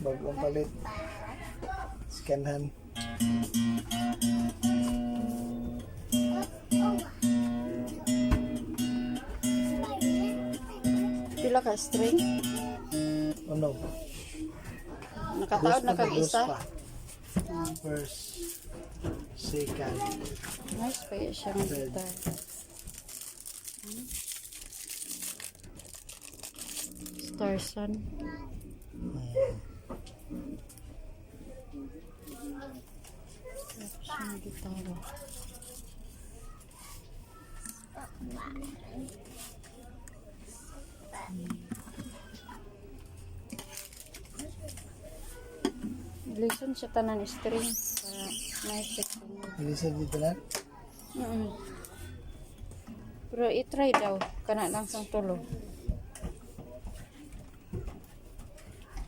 Bagong palit. Second hand. Pila ka string? Ano? Nakataod na kag Dos isa. pa. First, second, Nice pa yun siya ng third. guitar. Star Sun. Tapos yung gitara. Listen siya tanan string para nice siya tingog. Bilisan dito lang. Pero i-try daw kana lang sang tulo.